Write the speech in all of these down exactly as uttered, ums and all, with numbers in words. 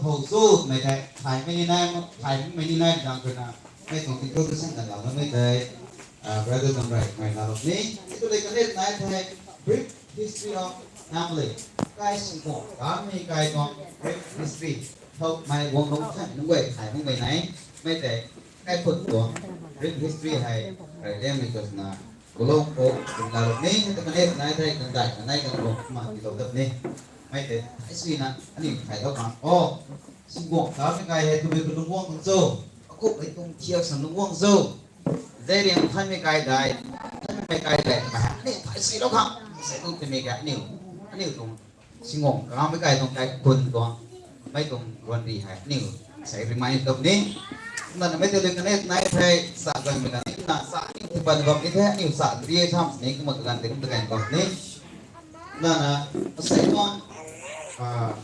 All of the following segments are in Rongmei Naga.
Thow cho twmei tei thaymei ni nai, thaymei ni nai zang twna, mei tuang introduction kan lou mei tei, ah, brother Damrei mei na lou ni. Itu le kanet nai the brief history of Namlei. Kai singkho, kamei kai tuang brief history. Thow mei guang lou khan nunc guay thaymei nai, mei tei kaikhun tuang brief history hei, rei liangmei tuang na, gulong khou, kum la lou ni, ta kanet nai the, kan dai, kan nai, kan lou, ma ti lou dat ni. Mei tei, ai sui na, aniu thay lou khang. O, singguang ta mei kai hei, tumei ku lungguang tuang cho. Akup hei tuang thiak san lungguang cho. Zeriang thaymei kai dai, thaymei kai dai, aniu thay sui lou khang. Sai tuang tumei kai, aniu, aniu tuang singguang kamei kai tuang kaikhun tuang, mei tuang ruan ri hei, aniu, sai remind lou ni. Kumna na mei tei le kanet nai the, sa zangmei kan ni, na sa ni tipan bam ni the, aniu sa ri e tham ni, kumna kagan tei, kumna kagan bam ni. Na na, asei tuang, ah,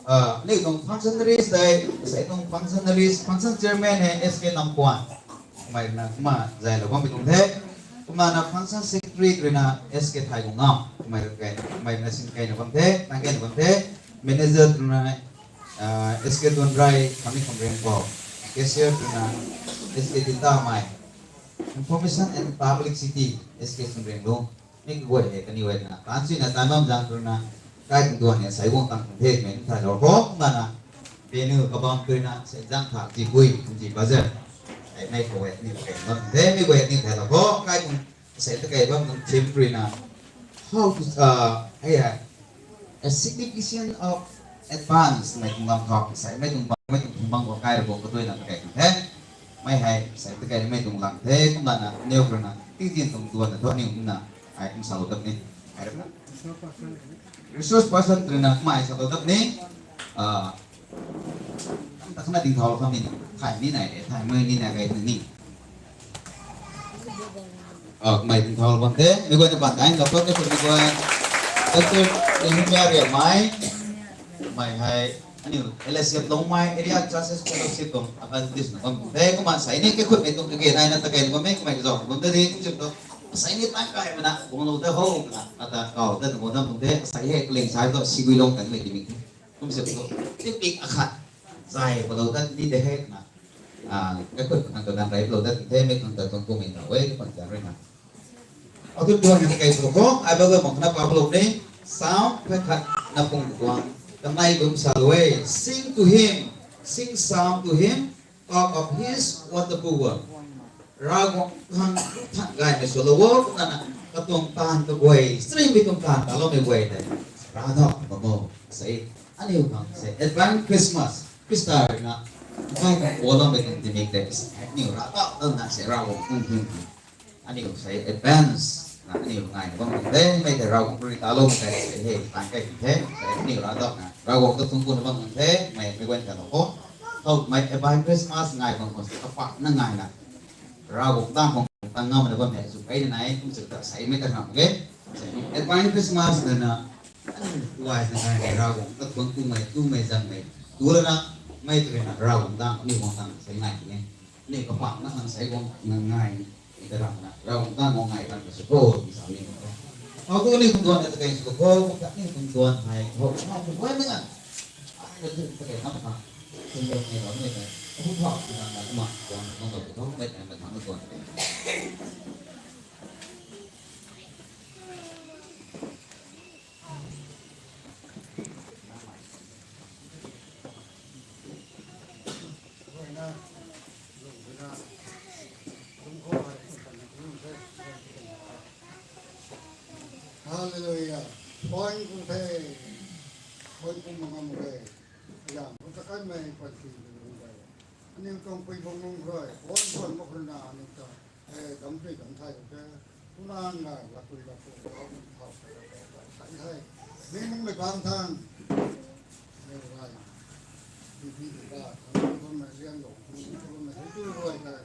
ah, aniu tuang functionaries tei, asei tuang functionaries, function chairman hei S K Nampuan. Kamei rui na kumna zay lou bammei tuang the. Kumna na function secretary rui na S K Thaigungam. Kamei rui kei, kamei rui na sin kei na bam the, tang kei na bam the. Manager rui na, ah, S K Tuanrei, Kami Khamreng Pau. Cashier rui na S K Dintamei. Information and Publicity, S K Sunreng Lung. Mi kaguay hei kaniw hei na, tan sui na tan bam zang rui na, kai tuang duan hei sai guang tang tuang the, mei thay lou khou, kumna na, venue kabam tui na, sai zang tha, ji bui, ji bazar. Ai mei kaguay ni kai bam the, mi guay ni thay lou khou, kai tuang sai ta kai bam tuang theme rui na, how to, uh, ai, ai, a significance of advance, mei tuang lam khou, sai mei tuang bang, mei tuang thum bang khou kai rui khou, katuina ta kai tuang the. Mei hei, sai ta kai mei tuang lang the, kumna na, neo rui na, tingtin tuang duan na thu aniu kumna, ai kum salou dat ni. Ai rui na. Resource person rui na, kumna ai salou dat ni. Ah, ta khana ding thau kham ni, thay ni nai, thaymei ni nai kai ni. Ah, mei ding thau bam the, mei guay na pan kai, la pat ni mei guay. Doctor Nehemiah Riamei, mei hei, aniu, L S F Longmei Area Churches Fellowship tuang evangelist na bam the, kumna sai ni kaikhun mei tuang kage nai na ta kai na bam e, kumna kazauh bam de, kum sip tu. Sai ni tang kai mana, guang lou da ho, na, ata kau da na guang da bam the, sai hei kaling sai tu, Siguilong kan mei ti mi. Kum sip tu, tipik akhat, zay palou dat ni de hei na. Ah, kaikhun khang ta dan rei palou dat the, mei khang ta tuang kum mei na, wei, pan ta rui na. Atu duan ni kai sw khou, ai bal bal mak na pa bal ni, Psalm khat khat na pung guang, kanei bum sa lou e, sing to him, sing psalm to him, talk of his wonderful work. Ravguangc khang than gaymei sw lou o, kumna na, katuang taanv kaguay, stream bi tuang taanv ta loumei guay tei, Ravguangc bam o, sei, aniu khang sei, Advance Christmas, Khrista rui na, kai khang o loumei tuang timik tei, aniu Ravguangc ta na sei, Ravguangc khang hym hym. Aniu sei advance, na aniu ngai na bam tuang the, mei tei Ravguangc rui ta lou tei sei hei, tan kai tuang the, sei aniu Ravguangc na, Ravguangc ta thungc ku na bam tuang the, mei mei guan ta lou khou. Thow mei Advance Christmas ngai bam khou sei kapak na ngai na. Ravguangc tang khou tang ngam na bam hei, sw kai na nai, kum sw ta sei mei ta ngam ge. Sei Advance Christmas na na, aniu tuai na ngai hei Ravguangc ta thungc ku mei, tu mei zang mei. Tu la na, mei tei na Ravguangc tang, aniu guang tang sei ngai tuang e. Ni kapak na kan sai guang na ngai, ni ta ram na, Ravguangc tang guang ngai kan ka sw khou, ni sa ni. Khou tu ni kum duan na ta kai sw khou, ta ni kum duan hei, khou, khou, khou, khou, ni kan. Ai, na tu ta kai na pa. Kum duan ni ram ni kai. Khou, khou, ni kan na, ma, duan na, ma, khou, khou, mei, mei, mei, mei, duan. Hallelujah. Point kum the. Point kum mangam the. Yang, kum ta kan mei point kum the. Aniu tuang pui bung nung rui. Point point mak rui na aniu ta. Eh, dam tui dam thai te, tuna ngai, la tui la tui, la tui thau, sai hei. Mei mung mei bang thang. Mei rai. Bi bi bi ba, thang bam mei lian lo, bam mei hei tu rui kai.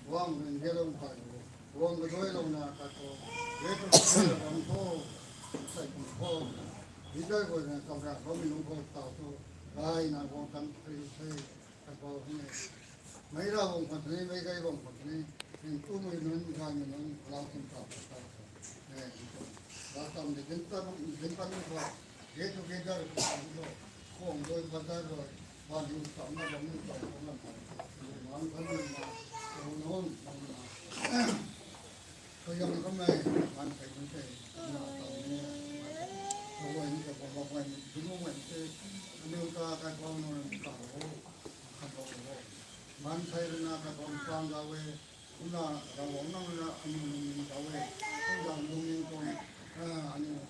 Wang mei lian lo kai lo. Wang mei rui lo na kai ko. Ye tu sai la dam tho. Sai kum tho. Bi dai ko na kau ra, bam mei nung ko tau tho. Rai na wang kan tui sai. Kan ko ni. Mei ra wang kan tui, mei gai wang kan tui. Ning tumei nunc, gaymei nunc, lau tingkauh ta, eh, lau tam de, din tan, din tan ni khou, get together khou, khang doi, bazar doi, bam ni tam na, bam ni tam na, bam ni tam na, bam ni tam na, bam ni tam na, Kuyang kamei, man kai nunc tei, na tau ni, kaguay ni, kaguay ni, kaguay ni, kaguay ni, aniu ta, kaguay nunc, kaguay, kaguay, man kai rui na, kaguay chang gau e, kumna, Ravguangc nang na, aniu lungning gau e, kumna lungning tuang, ah, aniu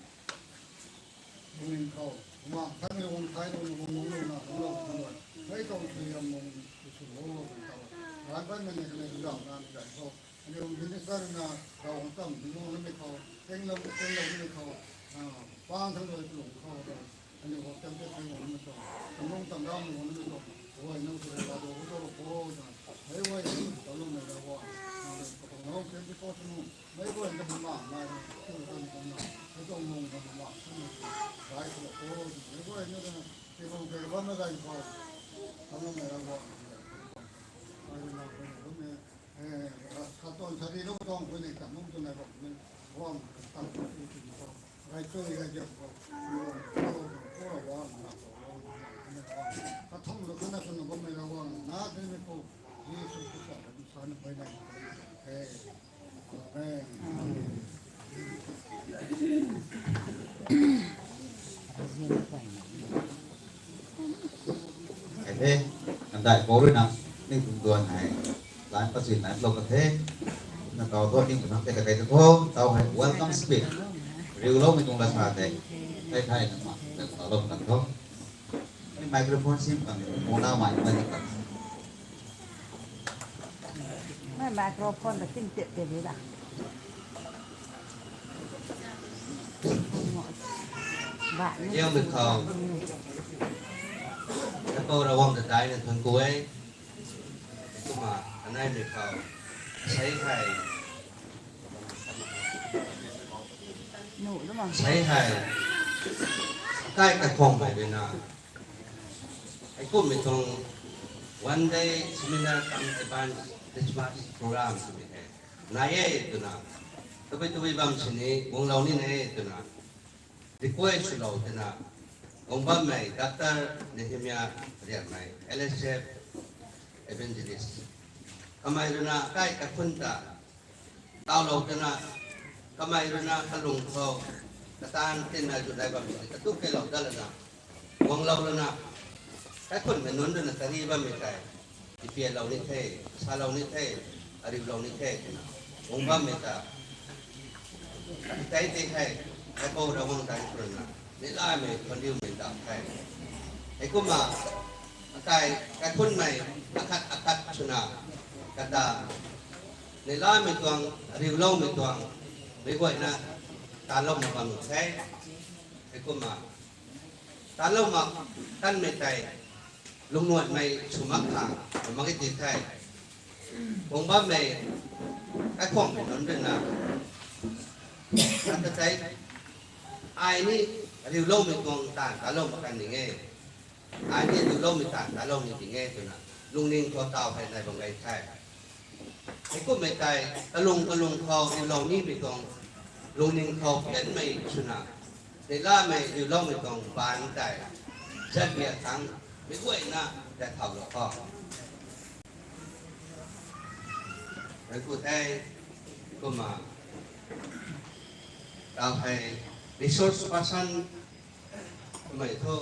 lungning khou, kumna, thanmei guang thai tuang, lungning lungna, lungna, lungna, mei tuang kuyang lungning, kusum ho, tau, ran ban mei ni, kane, kuyang na, ni, kai khou, Aniu minister na Ravguangc tam dungc lou namei khou, teng lou, teng lou namei khou, ah, pang thang rui kalung khou, aniu khou temptation lou namei khou, kamlung tam dam lou namei khou, guay nang sw rui laa dou khou lou khou na, hei guay, tau lou mei Ravguangc, nang rui katuang lou temptation lou, mei guay na bam ma, nai rui, tu rui bam ma, hei tuang lung na bam ma, tu rui, rai khou lou khou, hei guay na, tibang kei bam na gay khou, tau lou mei Ravguangc, ai rui na, ai rui na, Eh, sa tuang sa di lou tuang, khui nei tam lou tuang nei bam ni, guang tam lou tu tu ni tuang. Rai tu rai diak khou, khou, khou, khou, guang na khou, guang na khou, guang na khou. Kathum lou khou na khou na bam nei la guang na, na di ni khou, Jisu Khrista rui sa na bai nei. Eh, amen. Hei the, kandai pou rui na, ning tuang duan hei, lan pasin lan lou kan the, na tau thu ning tuang the kakai thu, tau hei welcome speech, riuloumei tuang la sa the, thei thei na ma, na tau lou kan thu. Ni microphone sim kan, mona mai mai kan. Mei microphone ta kin tip tip di da. Ba ni. Liangmei khou. Kaipouc Ravguangc ta daihna thuanc ku e. Kumna anaimei khou. Sei hei. Nu, sei hei. Kai kakhwangmei rui na. Heikumhmei tuang one day seminar cum advance Christmas program twmei hei nai e twna, tabui tabui bam sini guanglou ni nai e twna, request swlou twna, guang bammei Doctor Nehemiah Riangmei, L S F Evangelist. Kamei rui na kai kakhun ta tawlou twna, kamei rui na kalung khou, kataanv tinna zwnei bam tei katu keylou dat lana, guanglou lana, kaikhunmei nunc rui na tari bammei tei, tipianlou ni the, salou ni the, ariulou ni the twna, guang bammei ta, tei tei hei, Kaipouc Ravguangc ta rui na, neihlamei khwanliumei dam the. Heikumna, akai, kaikhunmei, akhat akhat swna, kata, neihlamei tuang, ariuloumei tuang, meic guayna, talou mak bam the. Heikumna, talou mak, tanmei tei, lungnuaimei sw mak khang, mak e ti the. Guang bammei, kaikhwangmei nunc rui na, kata tei, ai ni, ariuloumei tuang taanv talou mak kan ning e. Ai ni ariuloumei taanv talou ni ding e twna, lungning khou taw hei nai bam gay the. Heikumhmei tei, kalung kalung khou riulou nimei tuang, lungning khou pianmei swna, neihlamei riuloumei tuang baan tei, zatbia thangc, meic guayna, tat thaulou khou. Rui ku the, kumna, taw hei, resource person, kamei thu,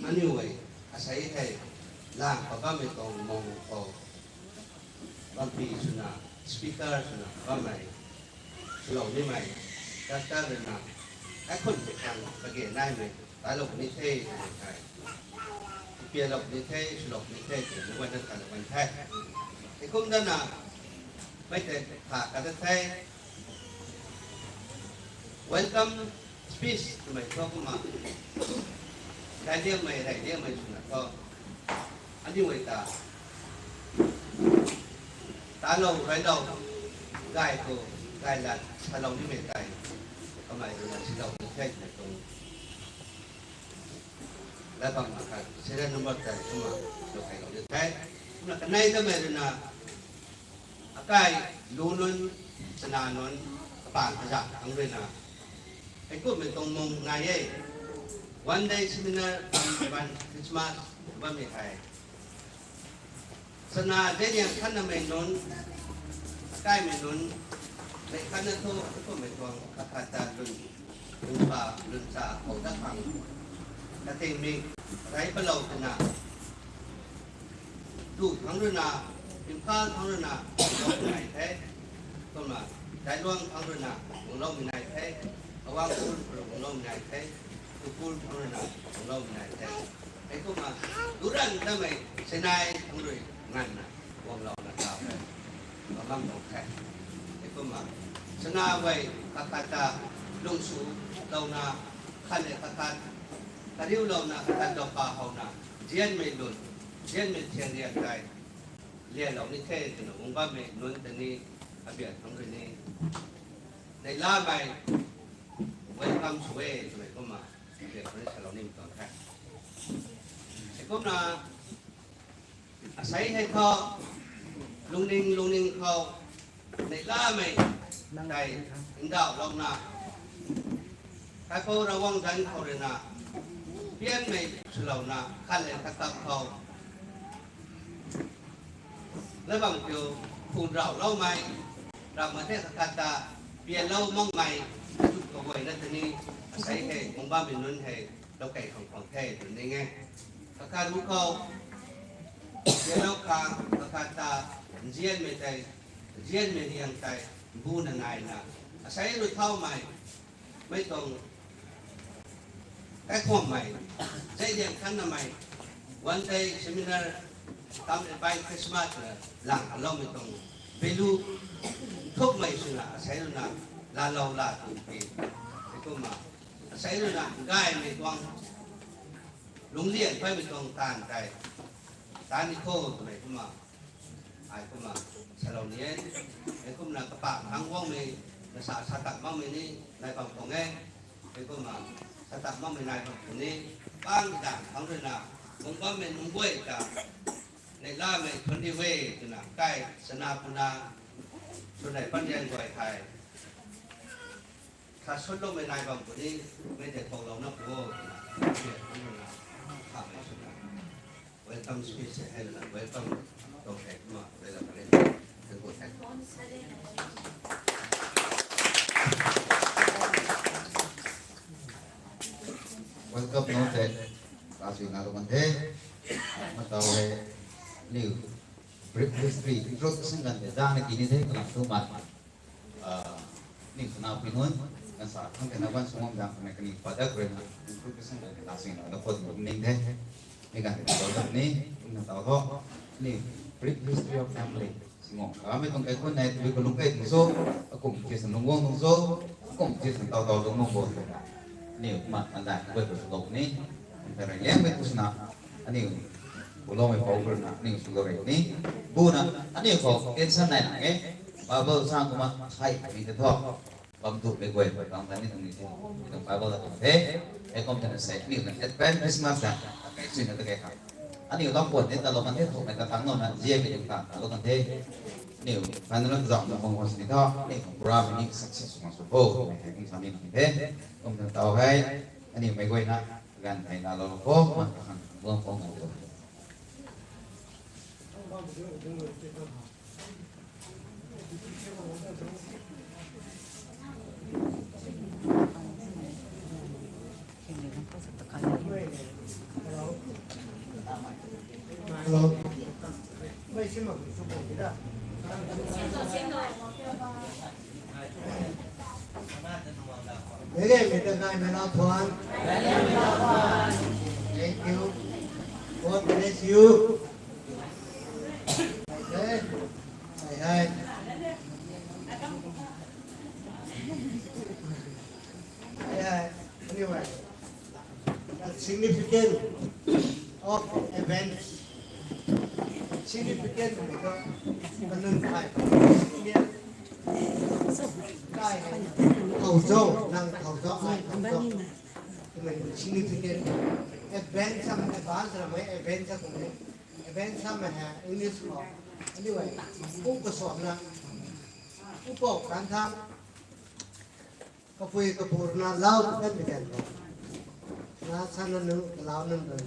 aniu e, asei hei, lang pa bammei tuang mung khou, bampi swna, speaker swna, bammei, swlou nimei, doctor rui na, kaikhunmei khang kage naimei, talou ni the, twmei the. Tipianlou ni the, swlou ni the, twmei guayna talou kan the. Heikum dana, mei tei kha kata the. Welcome speech twmei thu kumna, daihliangmei, daihliangmei swna thu, aniu e ta, talou, kailou, gay khou, gay lat, salou nimei tei, kamei rui na silou ni the twmei tuang, lat bam mak kha, serial number tei kumna, lou kailou ni the. Kumna kanei tamei rui na, Kai lu nunc, chana nunc, kapang kazak ang rui na. Hei kummei tuang mung nai e. One day seminar, Advent Christmas, bammei hei. Chana zeniang khatnamei nunc, kaimei nunc, mei khatna thu, kummei tuang kakhat ta lun, lun pa, lun cha, hou dat khang. Kating mi, rai palou twna. Du thangc rui na, Imphal thangc rui na, guangloumei nai the. Kumna, Dailuang thangc rui na, guangloumei nai the. Awang Khul rui guangloumei nai the. Ukul thangc rui na, guangloumei nai the. Hei kumna, duran damei, Sinai thangc rui nganvna, guanglouna ta the. Kabam tuang the. Hei kumna, chana guay kakhat ta, lungsu, louna, khat le kakhat, kariulouna, kakhat lou pa houna, zianmei lun, zianmei thian rian tei, lialou ni the twna guang bammei nunc ta ni, abiak thangc rui ni, neihlamei, welcome sw e twmei kumna, abiak khou ni salou ni tuang the. Hei kumna, asei hei khou, lungning lungning khou, neihlamei, tei, ndauhlouna, Kaipouc Ravguangc zanc khou rui na, pianmei swlouna, khat le kakhat khou, la bam kiu, phun rauhloumei, ramh ma the kakhat ta, pianlou makmei, achu kaguayna ta ni, asei hei, guang bammei nunc hei, lou kei khang khwang the, tw ning e. Kakhat ru khou, pianlou khang, kakhat ta, nzianmei tei, nzianmei riang tei, mbuna naina, asei rui thaumei, mei tuang, kaikhwangmei, zai diang khatnamei, one day seminar, tam Advent Christmas, lang aloumei tuang, value, thukmei swna, asei rui na, laalou la tu pi, hei kumna, asei rui na, gaymei tuang, lunglian paimei tuang taanv tei, taan ni kho twmei kumna, ai kumna, salou ni e, hei kumna kapah thangc guangmei, nasa sa tak makmei ni, nai bam tuang e, hei kumna, sa tak makmei nai bam tuang ni, pang dang thangc rui na, guang bammei nunc guay ta, neihlamei thuan di e twna, kai, chana puna, swrei pan rian guay hei. Khat sunloumei nai bam puni, mei tei thoulouna pu o, twna, khamei swna. Welcome speech hei lana, welcome tuang hei kumna, welcome puni. Thank you, thank you. Welcome note tei, last week na tuang the, matau hei, new, brief history, introduction kan tei, zang na kini the, kalam tu mat. Ning swna pui nunc, kan sa, khang kena ban sungam zang, kani padak rui na, introduction kan tei, last week na, da khot ning the, ni kan tei, tau ni, ning tau tho, ni, brief history of family. Singong kamei tuang kaikhun nei, tui kalung kai tuang cho, akum ti san lungguang tuang cho, akum ti san tau tau lungguang bo. Aniu mat mandai, koi ko swlou ni, kare liangmei tu swna, aniu, kuloumei pou rui na, aniu swlou rei ni, buna, aniu khou tension nai nang e, Bible sang kumna, thai ni te tho. Bam tu mei guay, guay bang ta ni tuang ni the. Tuang Bible la tuang the. Hei kum tana sei, aniu na Advent Christmas ta, kai sui na ta kai kha. Aniu lam puan ni ta lou kan the, thuk mei ta tang lou na, zia mei ta tang lou kan the. Aniu, kan na zam na bang hos ni tho, aniu program ni success ma sw bo, mei hei kum sa ni nang the. Kum tana tau hei, aniu mei guay na, gan hei na lou bo, man ta khang, lou bo, lou bo. Hello. Thank you. God bless you. Hey, hey. Hey, hey. Hey, hey. Anyway, the significance of events. Significance of the Kai, thau cho, nang thau cho, ai thau cho. Significant. Advance sam, advance ram e, advance sa kum e. Advance sam hei English khou. Anyway, kum kasuakna, Pu pou kan thang, kapui kapur na lau kan mi kan ko. Na sana nu kalau nan doi.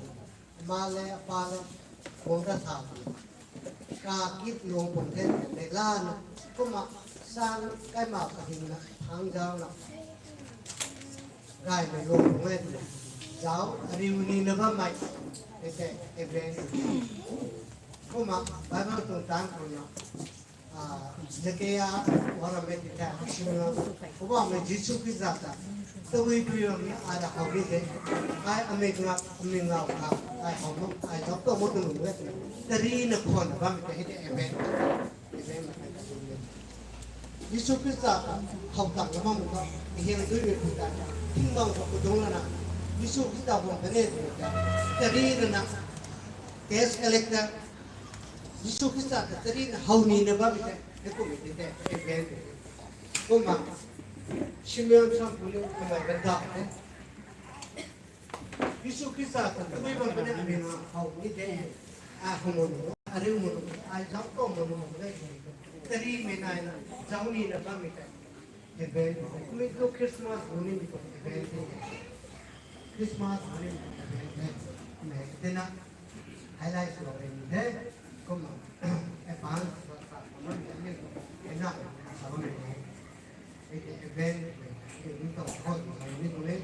Ma le, apa le, kong ta sa. Ka kit lung pun the, le la na. Kumna sang kai ma ka hing na, thang jao na. Gai na lung pun le. Jao, ariu ni na bammei. Ete, event. Kumna, Bible tuang tang ko na. Zakia, wara mei ti ta, Simon, Poubauhmei Jisu Khrista ta, tabui tui ram ni ai ra how ni de, ai amei ngak, amei ngau kha, ai how mo, ai zauc tou mo tu nung e, tari na khwan na bam ta hei de, amen. Amen. Jisu Khrista ta, how tang na bam ta, hiang dui mei pu ta, ting bang ta pu dung la na, Jisu Khrista bam ta ne tu ta, tari na na, tax collector, Jisu Khrista ta tari na how ni na bam ta, hei kum ti te, amen. Kumna, Simeon sam pu ni kamei kan da te. Jisu Khrista ta tabui bam ta ne, amei na how ni te. A how mo nu, a riu mo nu, a zauc tou mo nu, mo nu, tari mei nai na, zauc ni na bam ta. Event, kumei tu Christmas bu ni mi tuang event the. Christmas bu ni mi tuang event the. Mei tina highlight sw lou rei ni the. Kumna advance sa sa kumna ni ni ko. Ena sa lou rei ni. Ei te event mei ni tuang hall ni ni ko le.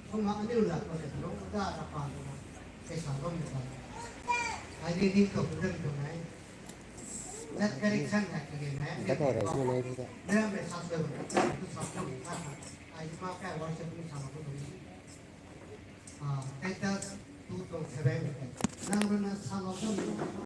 Kumna aniu la ko le lou ta ra pa ni na. Ei sa lou ni sa. Ai ni ni ko ko den ko nai. That correction hai kage nai. That hai rai ni nai the. Mera mei sa sa. Tu sa sa. Ai ma ka worship ni sa lou ni. Ah, Titus two twenty-seven. Nang rui na sa lou ni.